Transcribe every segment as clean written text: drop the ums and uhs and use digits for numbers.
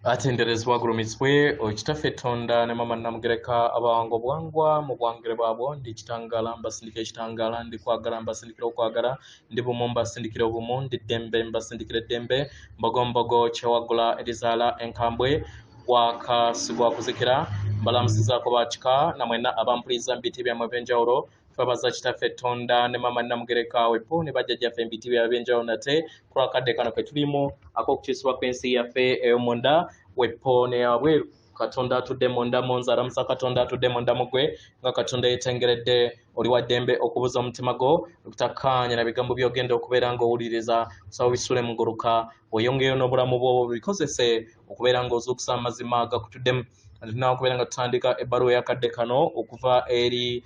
Atenderezebwa agulumizibwe Kitaffe Tonda ne Maama Namugereka abawanga obuwangwa mu buwangire bwabwo. Ndi kitangaala mbasindikira ekitangaala, ndi kwagala mbasindikira okwagala, ndi bumu mbasindikira obumu, ndi ddembe mbasindikira eddembe, mbogombogo kyewaggula erizaala enkambwe, gwaka sigwakuzikira. Mbalamusizaako bakika na mwenna abampuliza mu biti byammwe eby'enjawulo. Twebaza Kitaffe Tonda ne Maama Namugereka wepo ne bajjajjaffe mu biti byabwe eby'enjawulo nate ku lw'akadde kano ke tulimu ak'okukyusibwa kw'ensi yaffe ey'omunda wepo n'eyawabweru. Katonda atudde munda mu nze alamusa Katonda atudde munda mu ggwe nga Katonda yeetengeredde. Oli wa ddembe okubuza omutima gwo obutakkaanya na bigambo by'ogenda okubeera ng'owuliriza. Nsaba obisule muguluka weeyongereyo n'obulamu bwo obikozese okubeera ng'ozuukusa amazima agakutuddemu. Tulina okubeera nga tutandika ebbaluwa ey'akadde kano okuva eri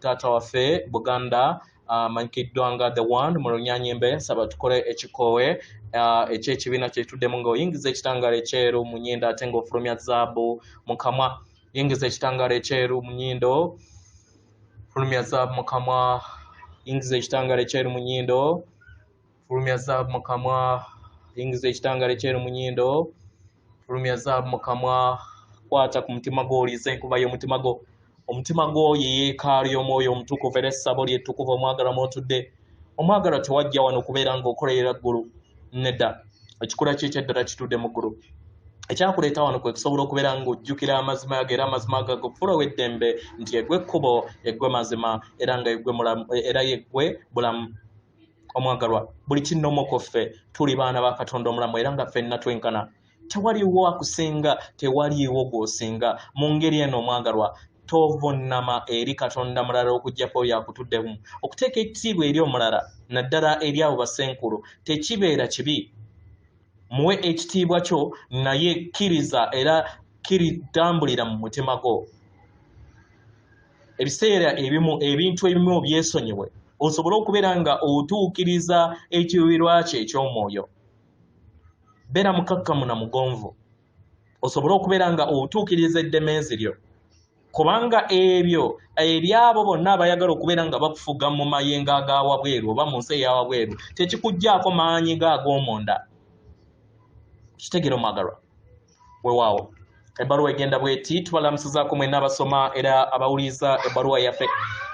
taata waffe Buganda amanyikiddwa nga The One mu Lunyanyimbe. Nsaba tukole ekikoowe eky'ekibiina kye tuddemu ng'oyingiza ekitangaala ekyeru mu nnyindo ate ng'ofulumya zaabu mu kamwa. Yingiza ekitangaala ekyeru mu nnyindo, fulumya zaabu mu kamwa. Yingiza ekitangaala ekyeru mu nnyindo, fulumya zaabu mu kamwa. Yingiza ekitangaala ekyeru mu nnyindo, fulumya zaabu mu kamwa. Kwata ku mutima gwo owulirize enkuba y'omutima gwo. Omutima gwo ye yeekaalu y'Omwoyo Omutukuvu era essabo lye ettukuvu omwagalwa mw'otudde. Omwagalwa tewajja wano kubeera ng'okolerera ggulu. Nedda. Ekikula kyo eky'eddala kitudde mu ggulu. Ekyakuleeta wano kwe kusobola okubeera ng'ojjukira amazima ago era amazima ago agakufuula ow'eddembe nti yeggwe kkubo, yeggwe mazima era nga yeggwe mulamu, era yeggwe bulamu. Omwagalwa, buli kinnoomu ku ffe tuli baana ba Katonda omulamu era nga ffenna twenkana. Tewaliiwo akusinga, tewaliiwo gw'osinga. Mu ngeri eno omwagalwa, tovunnama eri Katonda mulala okuggyako oyo akutuddemu. Okuteeka ekitiibwa eri omulala, naddala eri abo bassenkulu, tekibeera kibi. Muwe ekitiibwa kyo, naye kkiriza era tambulira mu mutima gwo. Ebiseera ebimu ebintu ebimu obyesonyiwe osobole okubeera nga otuukiriza ekiruubirirwa kyo eky'omwoyo. Beera mukakkamu na mugonvu osobole okubeera nga otuukiriza eddemeezi lyo, kubanga ebyo ebyabo bonna abayagala okubeera nga bakufuga mu mayengo aga wabweru oba mu nsi eya wabweru tekikuggyaako maanyi go ag'omunda. Kitegeera omwagalwa? Weewaawo, ebbaluwa egenda bweti: tubalamusizaako mwenna abasoma era abawuliriza ebbaluwa yaffe.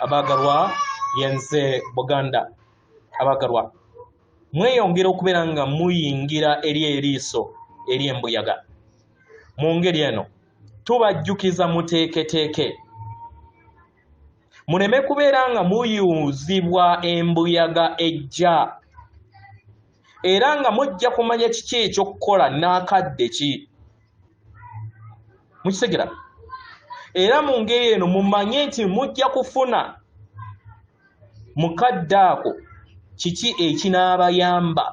Abaagalwa, yenze Buganda. Abaagalwa, mweyongera okubeera nga muyingira eri eriiso ery'embuyaga. Mu ngeri eno tubajjukiza muteeketeeke muleme kubeera nga muyuuzibwa embuyaga ejja, era nga mujja kumanya kiki eky'okukola n'akadde ki. Mukitegera? Era mu ngeri eno mumanye nti mujja kufuna mu kadde ako kiki ekinaabayamba.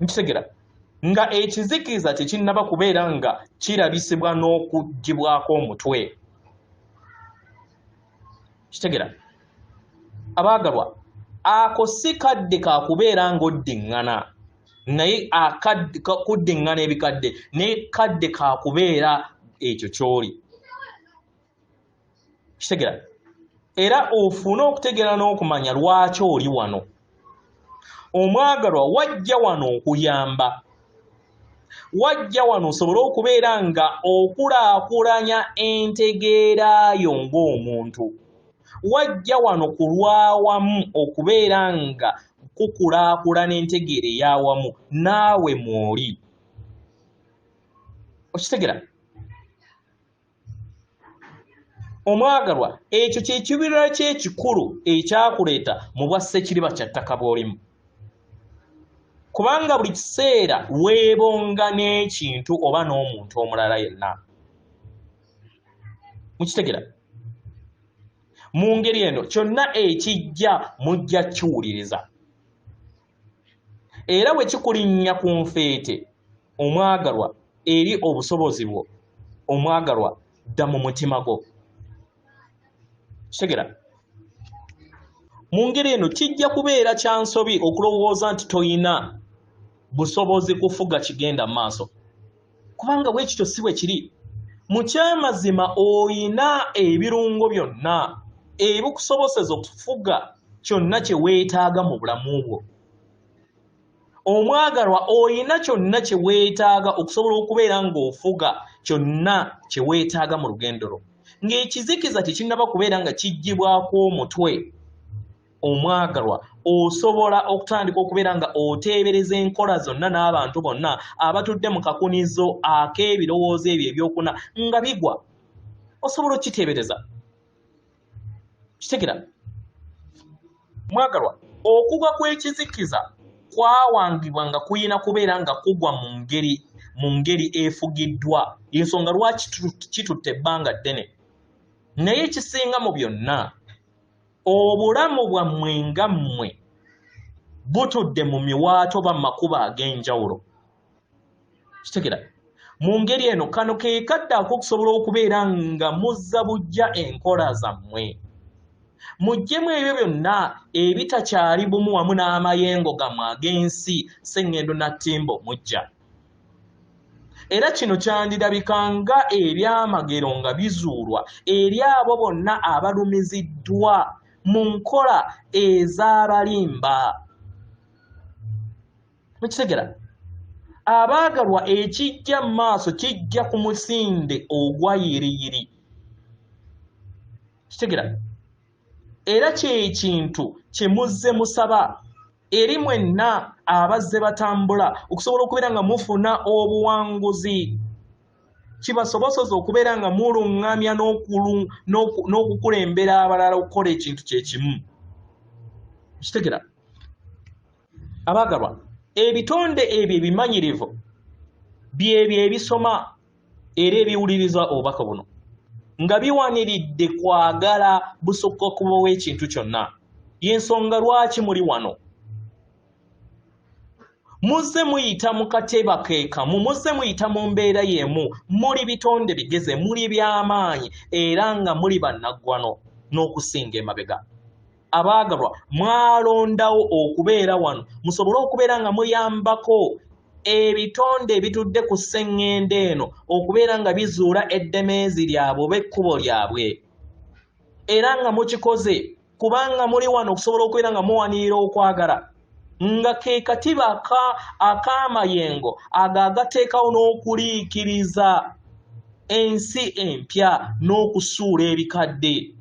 Mukitegera? Nga ekizikiza tekinnaba kubeera nga kirabisibwa n'okuggyibwako omutwe. Kitegera? Abaagalwa, ako si kadde ka kubeera ng'oddiŋŋana, naye akadde kuddiŋŋana ebikadde, naye kadde ka kubeera ekyo ky'oli. Kitegera? Era ofune okutegeera n'okumanya lwaki oli wano. Omwagalwa, wajja wano okuyamba, wajja wano osobole okubeera nga okulaakulanya entegeera yo ng'omuntu. Wajja wano ku lw'awamu okubeera nga kukulaakulana entegeera ey'awamu naawe mw'oli. Okitegera? Omwagalwa, ekyo kye kiruubirirwa kyo ekikulu ekyakuleeta mu bwa ssekiriba kya ttaka bw'olimu. Kubanga buli kiseera weebonga n'ekintu oba n'omuntu omulala yenna. Mukitegera? Mu ngeri eno kyonna ekijja mujja kiwuliriza. Era bwe kikulinnya ku nfeete, omwagalwa, eri obusobozi bwo, omwagalwa, dda mu mutima gwo. Kitegera? Mu ngeri eno kijja kubeera kya nsobi okulowooza nti toyina busobozi kufuga kigenda mu maaso, kubanga bwe kityo si bwe kiri. Mu ky'amazima oyina ebirungo byonna ebikusoboseza okufuga kyonna kye weetaaga mu bulamu bwo. Omwagalwa, oyina kyonna kye weetaaga okusobola okubeera ng'ofuga kyonna kye weetaaga mu lugendo lwo. Ng'ekizikiza tekinnaba kubeera nga kiggyibwako omutwe, omwagalwa, osobola okutandika okubeera nga oteebereza enkola zonna n'abantu bonna abatudde mu kakunizo ak'ebirowoozo ebyo ebyokuna nga bigwa. Osobola okukiteebereza. Kitegera? Mwagalwa, okugwa kw'ekizikiza kwawangibwa nga kuyina kubeera nga kugwa mu ngeri efugiddwa. Ensonga lwaki kitutte ebbanga ddene, naye ekisinga mu byonna, obulamu bwammwe nga mmwe butudde mu miwaato ba makubo ag'enjawulo. Kitegera? Mu ngeri eno, kano ke kadde ak'okusobola okubeera nga muzza bujja enkola zammwe, muggyemu ebyo byonna ebitakyali bumu wamu n'amayengo gammwe ag'ensi sseŋŋendo nattimba omujja. Era kino kyandirabika nga ebyamagero nga bizuulwa eri abo bonna abalumiziddwa mu nkola ez'abalimba. Mukitegera, abaagalwa? Ekijja mu maaso kijja ku musinde ogwa yiriyiri. Kitegera? Era kyekintu kye muzze musaba eri mwenna abazze batambula okusobola okubeera nga mufuna obuwanguzi, kibasobosoza okubeera nga muluŋŋamya n'okukulembera abalala okukola ekintu kyekimu. Kitegera, abaagalwa? Ebitonde ebyo ebimanyirivu byebyo ebisoma era ebiwuliriza obubaka buno nga biwaniridde kwagala busukka kubawo ekintu kyonna. Yensonga lwaki muli wano. Muzze muyita mu kateba ke kamu, muzze muyita mu mbeera y'emu. Muli bitonde bigeze, muli by'amaanyi, era nga muli bannaggwano n'okusinga emabega. Abaagalwa, mwalondawo okubeera wano musobole okubeera nga muyambako ebitonde ebitudde ku sseŋŋendo eno okubeera nga bizuula eddemeezi lyabwe oba ekkubo lyabwe. Era nga mukikoze kubanga muli wano okusobola okubeera nga muwanirira okwagala, nga ke katiba ak'amayengo ago agateekawo n'okuliikiriza ensi empya n'okusuula ebikadde.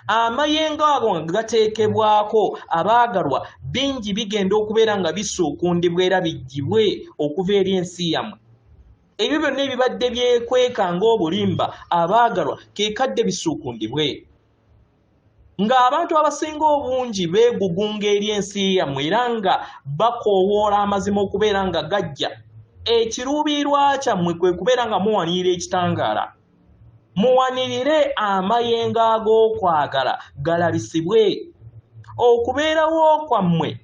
Amayengo ago nga gateekebwako, abaagalwa, bingi bigenda okubeera nga bisuukundibwa era biggyibwe okuva eri ensi yammwe. Ebyo byonna ebibadde byekweka ng'obulimba, abaagalwa, ke kadde bisuukundibwe. Ng'abantu abasinga obungi beegugunga eri ensi yammwe era nga bakoowoola amazima okubeera nga gajja, ekiruubirirwa kyammwe kwe kubeera nga muwanirira ekitangaala. Muwanirire amayengo ag'okwagala galabisibwe. Okubeerawo kwammwe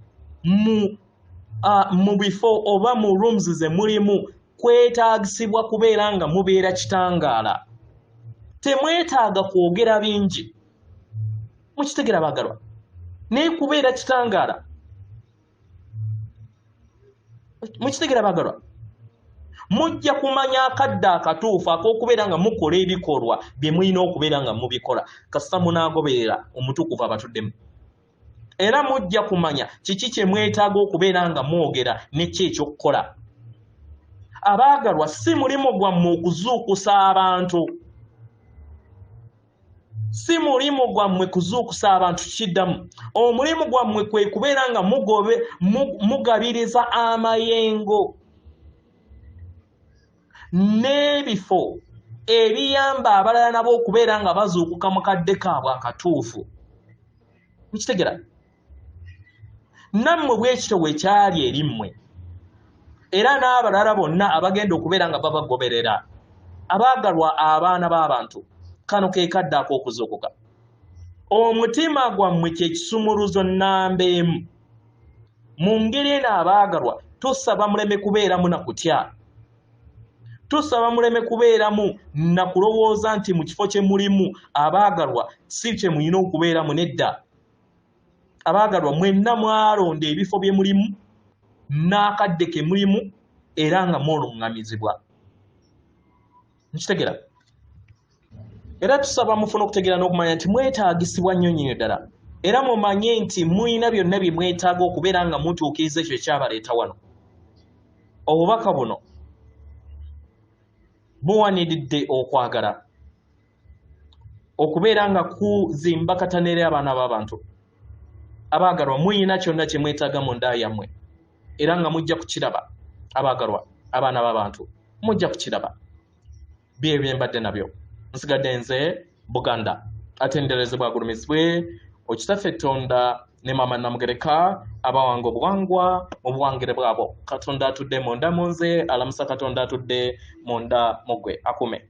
mu bifo oba mu rooms ze mulimu kwetaagisibwa kubeera nga mubeera kitangaala. Temwetaaga kwogera bingi. Mukitegera, baagalwa? Naye kubeera kitangaala. Mukitegera, baagalwa? Mujja kumanya akadde akatuufu ak'okubeera nga mukola ebikolwa bye mulina okubeera nga mubikola, kasita munaagoberera omutukuvu abatuddemu. Era mujja kumanya kiki kye mwetaaga okubeera nga mwogera neki ekyokukola. Abaagalwa, si mulimu gwammwe okuzuukusa abantu. Si mulimu gwammwe kuzuukusa abantu. Kiddamu, omulimu gwammwe kwe kubeera nga mugobe mugabiriza amayengo n'ebifo ebiyamba abalala nabo okubeera nga bazuukuka mu kadde kaabwe akatuufu. Mukitegera? Nammwe bwe kityo bwe kyali eri mmwe era n'abalala bonna abagenda okubeera nga babagoberera. Abaagalwa, abaana b'abantu, kano ke kadde ak'okuzuukuka. Omutima gwammwe kyekisumuluzo nnamba emu. Mu ngeri eno, abaagalwa, tusaba muleme kubeeramu na kutya, tusaba muleme kubeeramu na kulowooza nti mu kifo kye mulimu, abaagalwa, si kye mulina okubeeramu. Nedda, abaagalwa, mwenna mwalonda ebifo bye mulimu n'akadde ke mulimu era nga mwoluŋŋamizibwa. Nkitegera? Era tusaba mufune okutegeera n'okumanya nti mwetaagisibwa nnyo nnyini ddala. Era mumanye nti mulina byonna bye mwetaaga okubeera nga mutuukiriza ekyo ekyabaleeta wano. Obubaka buno buwaniridde okwagala okubeera nga kuzimba katana eri abaana b'abantu. Abaagalwa, muyina kyonna kye mwetaaga mu nda yammwe, era nga mujja kukiraba. Abaagalwa, abaana b'abantu, mujja kukiraba. Bye bye mbadde nabyo. Nsigadde nze Buganda atenderezebwa agulumizibwe okitaffe Tonda ne Maama Namugereka abawanga obuwangwa mu buwangire bwabo. Katonda atudde munda mu nze alamusa Katonda atudde munda mu ggwe akume.